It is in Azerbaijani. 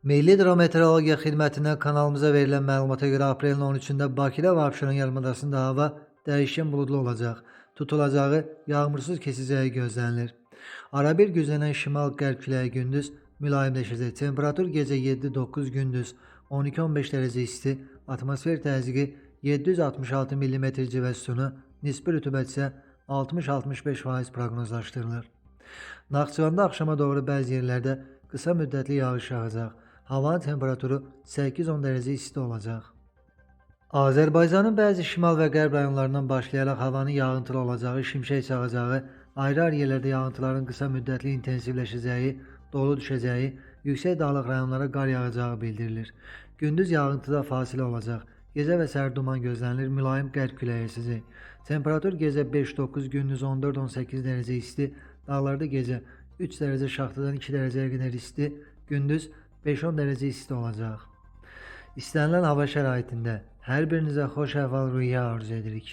Milli Hidrometeorologiya Xidmətindən kanalımıza verilən məlumata görə aprelin 13-də Bakıda və Abşeron yarımadasında hava dəyişkən buludlu olacaq. Tutulacağı, yağmursuz keçəcəyi gözlənilir. Arabir güclənən şimal-qərb küləyi gündüz mülayimləşəcək. Temperatur gecə 7-9, gündüz 12-15 dərəcə isti, atmosfer təzyiqi 766 mm civə sütunu, nisbi rütubət isə 60-65% proqnozlaşdırılır. Naxçıvanda axşama doğru bəzi yerlərdə qısa müddətli yağış yağacaq. Havanın temperaturu 8-10 dərəcə isti olacaq. Azərbaycanın bəzi şimal və qərb rayonlarından başlayaraq havanın yağıntılı olacağı, şimşək çaxacağı, ayrı-ayrı yerlərdə yağıntıların qısa müddətli intensivləşəcəyi, dolu düşəcəyi, yüksək dağlıq rayonlara qar yağacağı bildirilir. Gündüz yağıntıda fasilə olacaq. Gecə və səhər duman gözlənilir, mülayim qərb küləyi əsəcək. Temperatur gecə 5-9, gündüz 14-18 dərəcə isti, dağlarda gecə 3 dərəcə şaxtadan 2 dərəcəyə qədər isti, gündüz 5-10 dərəcə isti olacaq. İstənilən hava şəraitində hər birinizə xoş əhval-ruhiyyə arzu edirik.